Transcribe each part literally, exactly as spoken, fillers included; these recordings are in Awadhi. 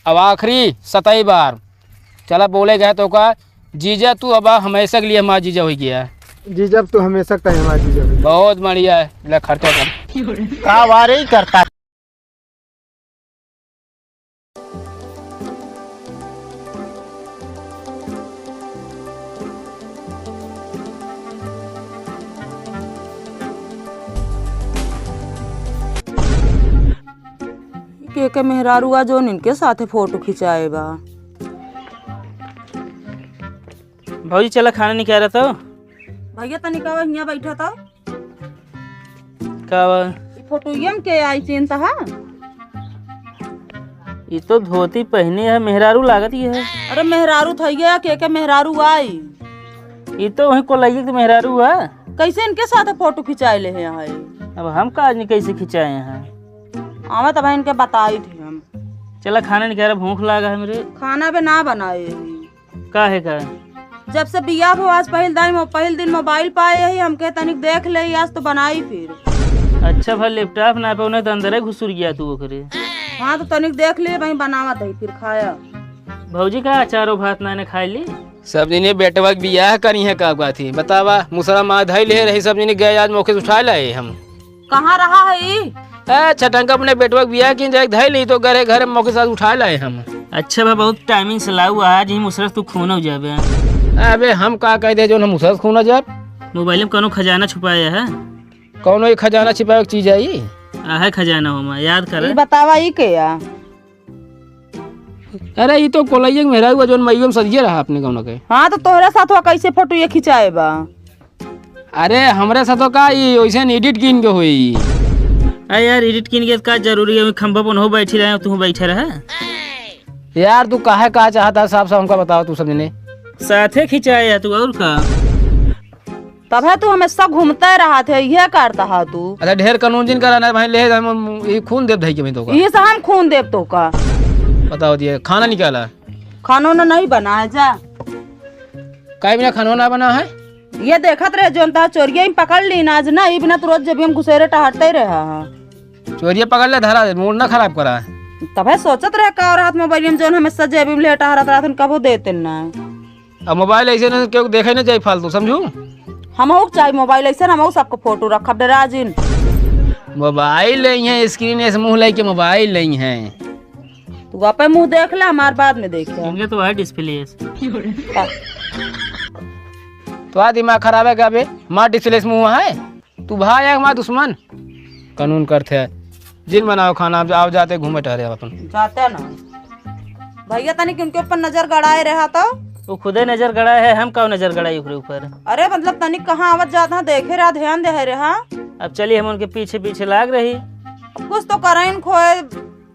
अब आखिरी सतई बार। चला बोले गए तो का, जीजा तू अब हमेशा के लिए हमारा जीजा हो गया। जीजा अब तू हमेशा का हमारा जीजा हो गया। बहुत बढ़िया है, ले खर्चा कर। का वारे ही करता। के के मेहरारू आ जौन इनके साथे फोटो खिंचाए बा। भौजी चला खाना निकाला तो। भैया तनी का हियाँ बैठा था। का बा? ई फोटोइया में के आई चिन्हत हा? ई तो धोती पहने है, मेहरारू लागत ही है। अरे मेहरारू थइये, के के मेहरारू आई। ई तो वही कोलैया के मेहरारू है। कैसे इनके साथ फोटो खिंचाए ले हैं? अब हम का आज कैसे खिंचाए हैं? आवा तब इनके बताई थी हम। चला खाना निकाला, भूख लागा है मेरे। खाना बे ना बनाए ही। काहे का? जब से बियाह हो आज पहिल दाई मो-, पहिल दिन मोबाइल पाए ही, हमके तनिक देख ले, आज तो बनाई फिर। अच्छा भा लैपटॉप ना पे, उन्हें तो अंदर ही घुसुर गया तू ओकरे। हाँ तो तनिक देख ले भाई, बनावत है फिर खाया। भौजी का अचारो भात ना ने खाई ली? सब जने बेटवा के बियाह करी है का बात ही बतावा, मुसरा मार धई ले रही, सब जने गए आज मौके से उठा लाए हम। कहाँ रहा है ई? ए, छटंका अपने बेटवा के बियाह की जाए धई ली तो घरे घरे मौके साथ उठा लाए हम। अच्छा बा, बहुत टाइमिंग से लाऊ, आज ही मुसरत तू खून हो जाबे। अबे हम का कह दे जो हम मुसरत खून हो जाब? मोबाइल में कौनो खजाना छुपाया है? कौनो एक खजाना छिपावे के चीज आई? आ है खजाना हो माँ, याद कर। ई बतावा ई के या? अरे ई तो कोलैया के मेहरारू बा, जौन मइयो में सजिए रहा अपने कौनो के। हाँ तो तोहरे साथ हुआ कैसे फोटो ये खिंचाए बा? अरे, हमरे साथ तो का, ई ओइसे एडिट कीन के होई। अरे यार, एडिट कीन के का जरूरी है? खंभा पर हो बैठी रहे, तू बैठे रहे। यार, तू काहे का चाहता है, साफ साफ हमका बताओ, तू समझने। साथे खिंचाए है तू, और का? तब है तू हमेशा घूमते रहत है, ये करता है तू। अच्छा, ढेर कानून जिन करा ना भाई, ले हम, हम, ई खून देब धई के मैं तो का। ये से हम खून देब तो का। बताओ दिए, खाना निकाला। खानो ना नहीं बना है, जा। काहे बिना खानो ना बना है? ये देखत रहे, जौन ता चोरिया ही पकड़ ली ना, आज ना, ई बिना तू रोज जब हम घुसेरे टहरते ही रहा है। चोरिया पकड़ ले, धरा दे, मूड ना खराब करा। तबे सोचत रहे का और हाथ मोबाइल में जौन हमेशा जेब में ले टहरत रहत हन, कबो देते ना। अब मोबाइल ऐसे ना केहू देखे ना जाए फालतू, समझू? हमहू के चाही मोबाइल ऐसे ना, हमहू सबके फोटो रखब, डरा जिन। मोबाइल नहीं है, स्क्रीन ऐसे मुंह लेके मोबाइल नहीं है। तू आपे मुंह देख ले, हमार बाद में देखे। इनके तो है डिस्प्ले ऐसे। तो आ दिमाग खराब है का बे? मार डिस्प्ले से मुंह है। तू भाई है हमार दुश्मन। कानून करते है। जिन बनाओ खाना, आप, आप जाते घूमे टहरे आप अपन। जाते ना। भैया तनिक उनके ऊपर नजर गड़ाए रहा तो। वो खुदे नजर गड़ाए है, हम का नजर गड़ाई ओकरे ऊपर? अरे मतलब तनिक कहाँ आवत जात हाँ, देखे रहा, ध्यान दे रहा। अब चलिए हम उनके पीछे पीछे लाग रही। कुछ तो करें खोए।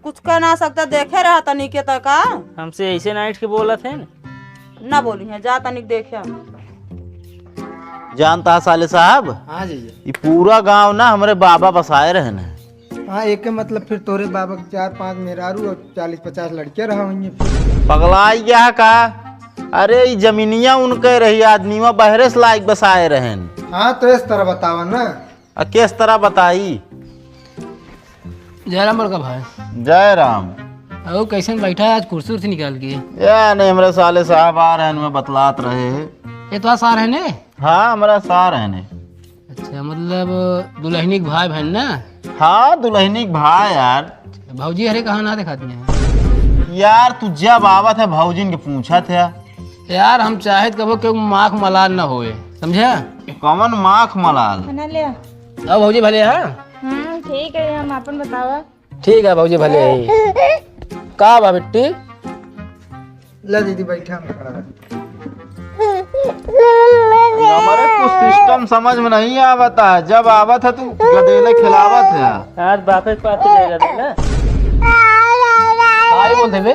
कुछ कह ना सकता, देखे रहा तनी के त का? हमसे ऐसे ना ऐठ के बोलत है न? ना बोली है, जा तनिक देखे। जानता है साले साहब? हाँ जीजा। ई पूरा गांव ना हमरे बाबा बसाए रहे न। हाँ, एक के मतलब फिर तोरे बाबा के चार पांच मेहरारू और चालीस पचास लड़के रहा होंगे फिर। पगलाई गया है का? अरे ई जमीनिया उनके रही, आदमीवा बहरे से लाइक बसाए रहन। हाँ, तो इस तरह बतावा ना। आ, किस तरह बताई? जय राम बड़का भाई। जय राम। अहो, कैसन बैठा है आज कुर्सी उर्सी निकाल के? या नहीं, हमरे साले साहब आ रहे हैं, उनमें बतलात रहे हैं। ये तो सार है ने? हाँ, हमरा सार है ने। अच्छा, मतलब दुल्हनी के भाई बहन ना? हाँ, दुल्हनी के भाई यार। भौजी हरे कहाँ ना दिखाती हैं? यार, तू जब आवत है भौजिन के पूछत है। यार, हम चाहत कबो केहू माख मलाल न होए, समझा? कौन माख मलाल? खाना ले आ। आओ भौजी, भले, हाँ? हम्म, ठीक है, हम अपन बतावा। ठीक है भौजी, भले ही। का बा बिट्टी? ले दीदी, बैठा हम खड़ा। हमारे कुछ सिस्टम समझ में नहीं आवता है, जब आवत है तू गदेले खिलावत है। आज बापे के पास जाएगा ना। का बोलत है बे?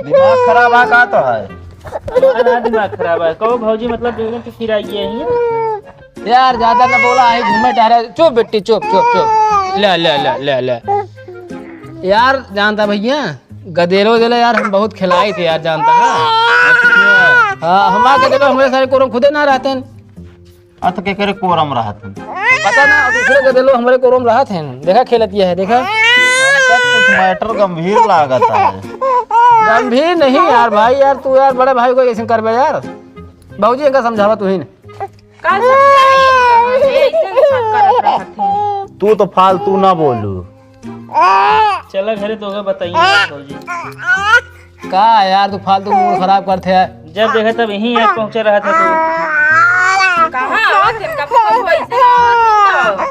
दिमाग खराब है का तो है? हमारा ना दिमाग खराब है। कहो भौजी, मतलब, बेगम के किराए गए हैं। यार, ज्यादा ना बोला, आई घूमे टहरे। चुप बेटी, चुप, चुप, चुप। ले, ले, ले, ले, ले। यार, जानता भैया, गदेलो उदेलो यार, हम बहुत खिलाई थे यार, जानता है। अच्छा। हाँ, हमारे गदेलो, हमारे सारे कोरम खुदे ना रहते हैं। अत के करे कोरम रहत हैं? पता ना, दूसरे गदेलो हमारे कोरम रहत हैं। देखा खेलत ये है, देखा। सब कुछ मैटर गंभीर लागत है। हम भी नहीं यार भाई, यार तू यार बड़े भाई को ऐसे करबे यार। भौजी इनका समझावा तू ही ने। का समझाई? ऐसे सब करत रहत हैं। तू तो फालतू ना बोलू। चला घरे तो होगा बताइए भौजी। का यार तू फालतू मूड खराब करते है। जब देखा तब यहीं आके पहुँचे रहत है तू। कहाँ आवत है? कब, कब ऐसे आवत है?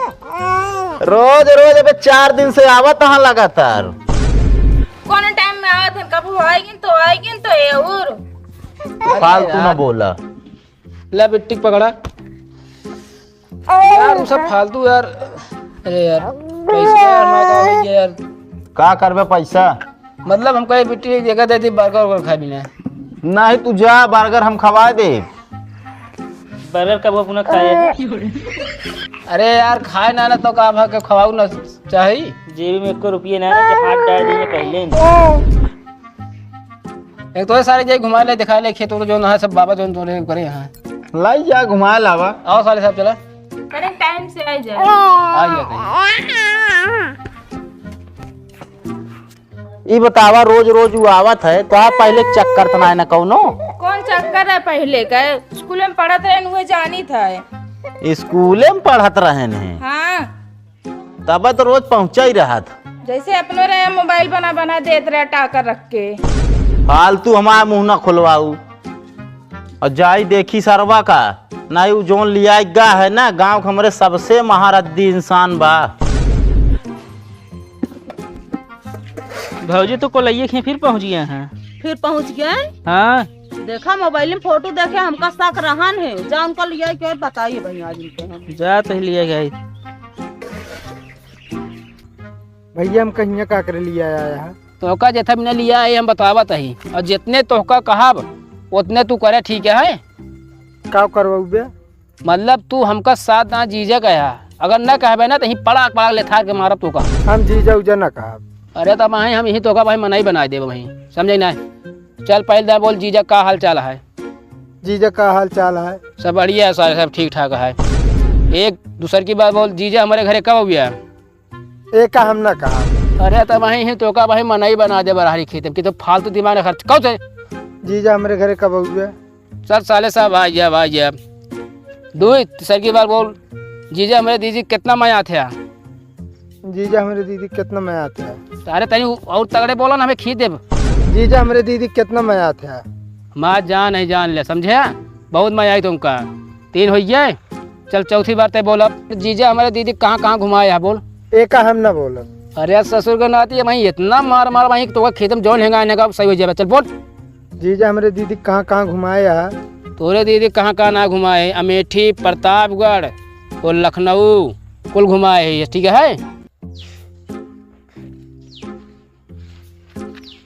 रोज रोज अबे चार दिन से आवत है लगातार। कौन टाइम में आवत है? कब आएगी तो आएगी तो ये और। फालतू ना बोला। ले बिट्टी पकड़ा। यार, उ सब फालतू यार। अरे यार, पैसा यार, मैं का हो गया यार। का करबे पैसा? मतलब, हमका ये बिट्टी एक जगह दे दी, बर्गर वर्गर खाए बिना। नहीं, तू जा, बर्गर हम खवाए दे। बर्गर कब अपना खाए? अरे यार, खाए ना, ना तो का भा के खवाऊ ना चाही। जेबी में एको रुपये ना, ना जब हाथ डाल दिए पहले ही। एक तो ये सारे जाई घुमा ले, दिखा ले खेत, और जो ना है सब बाबा जो तोरे करे यहाँ। लाई जा घुमा लावा। आओ साले साहब चला। अरे टाइम से आ जाए। आ गया कहीं। ई बतावा, रोज रोज उ आवत है तो आप पहले चक्कर तो ना है ना कौनो? कौन चक्कर है पहले का? स्कूल में पढ़त रहे, उहे जानी था। स्कूले में पढ़त रहे हैं? हाँ। तब तो रोज पहुँचा ही रहत। जैसे अपनो रहे, मोबाइल बना बना देत रहे टाकर रख के। फालतू हमारा मुँह ना खुलवाऊ। और जाई देखी सरवा का, नहीं उ जोन लिया गा है ना, गाँव के हमरे सबसे महारद्दी इंसान बा। भौजी तो कोलैये खें फिर पहुँच गए हैं। फिर पहुँच गए? हाँ। देखा मोबाइल में फोटो देखे, हमका शक रहन है, जा उनका लिया के बताइए भाई, आज उनके हम। जा तो लिया गई। भैया, हम कहिया का करे लिया आया है? तोहका जेथा बिना लिया है, हम बतावत ही, और जितने तोहका कहब, उतने तू करे, ठीक है? का करवाउबे? मतलब, तू हमका साथ ना जीजा कहा, अगर ना कहबे ना, तो ही पड़ाक पड़ाक लेथार के मारब तोहका। हम जीजा उजा ना कहब। अरे, तब वहीं हम यही तोहका भाई मनई बनाए देब वहीं, समझे ना? चल, पहले दा बोल, जीजा का हाल चाल है? जीजा का हाल चाल है? सब बढ़िया है सारे, सब ठीक ठाक है। एक दूसर की बात बोल, जीजा हमरे घरे कब हुआ? एका हम ना कहा। अरे, तब वहीं ही तोहका भाई मनई बना देब रहरी खेत में, कि तो फालतू दिमाग ना खर्च। कब से? जीजा हमरे घरे कब हुआ? चल साले साहब, आ गया, आ गया। दू, तीसर की बार बोल, जीजा हमरे दीदी कितना मया थे? जीजा हमरे दीदी कितना मया थे? अरे तनी और तगड़े बोला ना, हमें खींच देब। जीजा हमरे दीदी कितना मया थे? माँ जान है, जान ले, समझे? बहुत मया आई तुमका। तीन हो गए, चल चौथी बार ते बोलब। जीजा हमरे दीदी कहाँ कहाँ घुमाए है बोल? एका हम ना बोलब। अरे ससुर के नाती, वहीं इतना मार मार वहीं तो खेत में जौन हेंगा, हेंगा सही हो जाए। चल बोल। जीजा हमरे दीदी कहाँ कहाँ घुमाए है? तोरे दीदी कहाँ कहाँ ना घुमाए है? अमेठी, प्रतापगढ़ और लखनऊ कुल घुमाए है, ठीक है?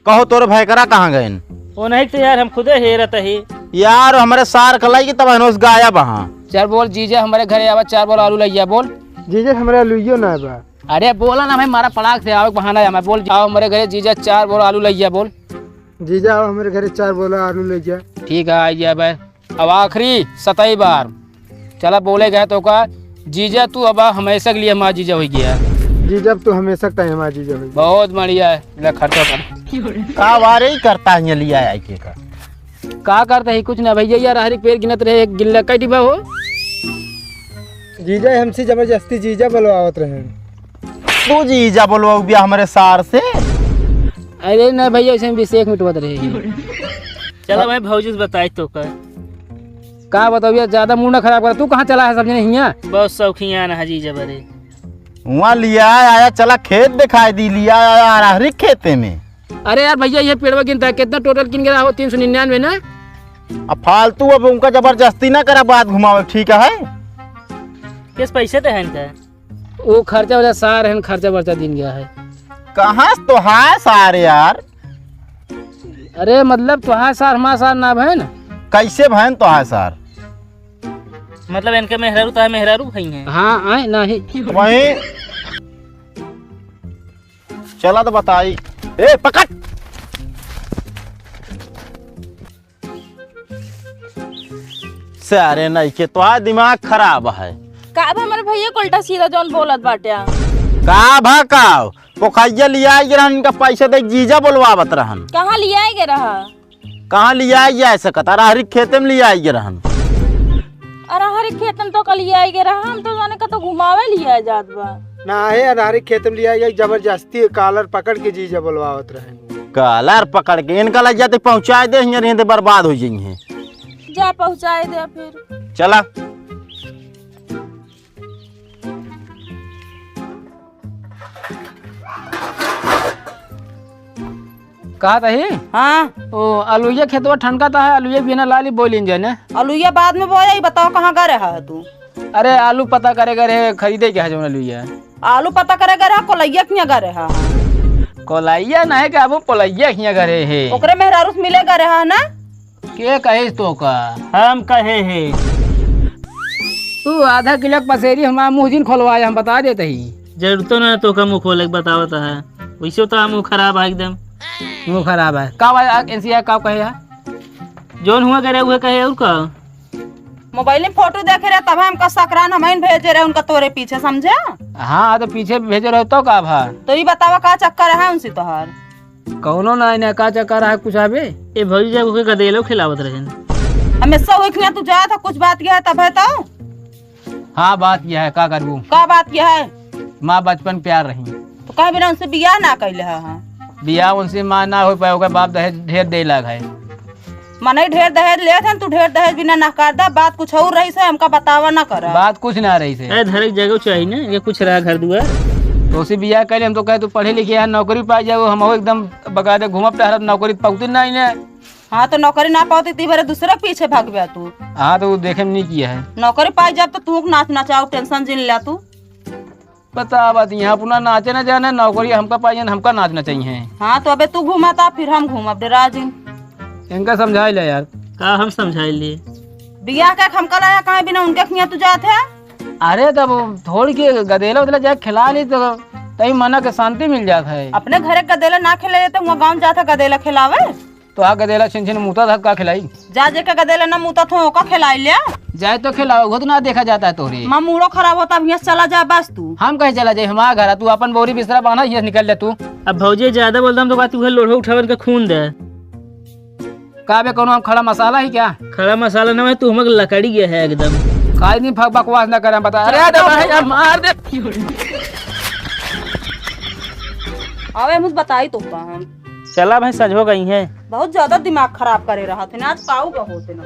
कहो तोरे भैकरा कहाँ गएन? वो नहीं तो यार हम खुदे हेरत ही। यार हमरे सार कलाई की तब हनोस गायब हाँ। चल बोल जीजा हमरे घरे आवा, चार बोल आलू लइया बोल। जीजा हमरे आलूइयो ना बा। अरे बोला ना भाई, मारा पड़ाक से आवे के बहाना है, मैं बोल जाओ हमरे घरे जीजा चार बोल आलू लइया बोल। जीजा, आओ हमरे घरे चार बोला आलू ले जा। ठीक है, आ गया भाई। अब आखिरी सतई बार। चला बोले गए तो का, जीजा तू अब हमेशा के लिए हमारा जीजा हो गया। जीजा, अब तू हमेशा का हमारा जीजा हो गया। बहुत बढ़िया है, ले खर्चा कर। का वारे ही करता है ये लिया है के का? का करते ही कुछ ना भैया, यार हर एक पेड़ गिनत रहे, एक गिल्ला कई डिब्बा हो। जीजा हमसे जबरदस्ती जीजा बोलवावत रहे। तू जीजा बोलवाऊ बिया हमरे सार से? अरे ना भैया, ऐसे में बीस एक मिनट बात रही। चला भाई, भौजी से बताई तो का। का बताऊ यार, ज्यादा मूड ना खराब कर। तू कहाँ चला है सब जने हियाँ? बहुत शौकिया ना है जीजा बरे। वहाँ लिया आया, चला खेत दिखाई दी, लिया आया अरहरी खेते में। अरे यार भैया, ये पेड़वा गिनता है, कितना टोटल किन गया हो? तीन सौ निन्यानवे ना। अब फालतू अब उनका जबरदस्ती ना करा, बात घुमावे, ठीक है? किस पैसे ते हैं इनका? वो खर्चा वर्चा सार है, खर्चा वर्चा दिन गया है। कहाँ से तो है सार यार? अरे मतलब तो है सार, हमारा सार ना बहन। कैसे बहन तो है सार? मतलब इनके मेहरारू तो है, मेहरारू भाई हैं। हाँ, आए नहीं। वहीं चला तो बताई। ए, पकड़। सारे नहीं के तो आज दिमाग खराब है। का अब हमारे भैया को उल्टा सीधा जौन बोलत बाटे? का भा का? पोखैया लियाइ गे रहन, इनका पैसा दे जीजा बोलवावत रहन। कहाँ लियाइ गे रहा? कहाँ लियाइ जाए सकत? अरहरी खेते में लियाइ गे रहन। अरहरी खेते में तो कल लियाइ गे रहा, हम तो जाने का तो घुमावे लियाइ जात बा। ना है, अरहरी खेते में लियाइ जाए, जबरदस्ती कालर पकड़ के जीजा बोलवावत रहन। कालर पकड़ के इनका लग जाते, पहुँचाइ दे, हियाँ रहते बर्बाद होइ जइहें। जा पहुँचाइ दे फिर। चला। का तही? हाँ। ओ, अलुइया खेतवा ठनका ता है, अलुइया बिना लाली बोलिन जाने। अलुइया बाद में बोया, ई बताओ कहाँ गा रहा है तू? अरे, आलू पता करे गा रहे, खरीदे के है जौन अलुइया। आलू पता करे गा रहा, कोलैया किहाँ गा रहा? कोलैया नहीं के, अब कोलैया किहाँ गा रहे है। ओकरे मेहरारू से मिले गा रहा है ना? के कहिस तोका? हम कहे हे। तू आधा किलो के पसेरी हमार मुँह जिन खोलवाए, हम बता देत ही। जरूरतो ना तोका मुँह खोले के, बतावत है। वैसे तो मुँह खराब है एकदम। मुँह खराब है। का भाई, आ, एनसीआर का कहे है? जौन हुआ करे उहे कहे, और का? मोबाइल में फोटो देखे रहे, तब हमका सकरान हमइन भेजे रहे उनका तोरे पीछे, समझे? हाँ, तो पीछे भेजे रहे तो का भा? तो ई बतावा का चक्कर है उनसे तोहार? कौनो ना, इन्हें का चक्कर है कुछ अबे? ए भौजी, जब ओके गदेलो खिलावत रहेन। हमेशा वही खिया तू जात है, कुछ बात यह है तब है तो? हाँ, बात यह है, का करबू? का बात यह है? माँ बचपन प्यार रही। तो कहे बिना उनसे बियाह ना कैले है, हाँ? बियाह उनसे माँ ना हो पाए, ओकर बाप दहेज ढेर दे लाग है। मनई ढेर दहेज लेत हन, तू ढेर दहेज बिना नकार दा, बात कुछ और रही से हमका बतावा ना करा। बात कुछ ना रही से। ए, धरे के जगह चाहिए ना, ये कुछ रहा घर दुआर। तो उसे बियाह कैले, हम तो कहे तू पढ़े लिखे है, नौकरी पा जाओ, हम एकदम बकायदे घूमब टहरब, नौकरी पौती ना इन्हें। हाँ, तो नौकरी ना पावती ती बरे दूसरे के पीछे भागबे तू। हाँ, तो वो देखे में नहीं किया है। नौकरी पाई जब तो तू नाच नचाओ, टेंशन जिन ला तू। बतावा, यहाँ अपना नाचे ना जाने, नौकरी हमका पाई जाने, हमका नाच नचाई है। हाँ, तो अबे तू घूमा ता, फिर हम घूमब, डेरा जिन। इनका समझाई ले यार। का हम समझाई ले? बियाह के हमका लाया कहाँ बिना उनके खिया तू जात है? अरे, तब थोड़ी के गदेला उदेला जाए खिला ली तो तई मना के शांति मिल जात है। अपने घरे गदेला ना खिलाए तो वहाँ गाँव जात है गदेला खिलावे। तो आ गदेला छिन छिन मूतत है, का खिलाई? जा जेके गदेला ना मूतत हो, ओका खिलाई ले। जाए तो खिलाओ, वो तो ना देखा जाता है तोहरे। माँ, मूड़ो खराब होता, अब यहाँ से चला जा बस तू। हम कहीं चला जाए, हमारा घर है, तू अपन बोरी बिस्तरा बांधा, यहाँ से निकल ले तू। अब भौजी ज्यादा बोलता हम तो कहती, "उहे लोढ़ो उठावन के खून दे।" का बे, कौनो हम खड़ा मसाला ही क्या? खड़ा मसाला ना है, तू हमक लकड़ी के है एकदम। काई दिन फक बकवास ना करे, हम बता। अरे, अरे, अरे, यार, मार दे। अबे मुझ बताई तो का हम। चला भाई, सज हो गई है। बहुत ज्यादा दिमाग खराब करे रहा थे ना, आज पाऊ का होते ना।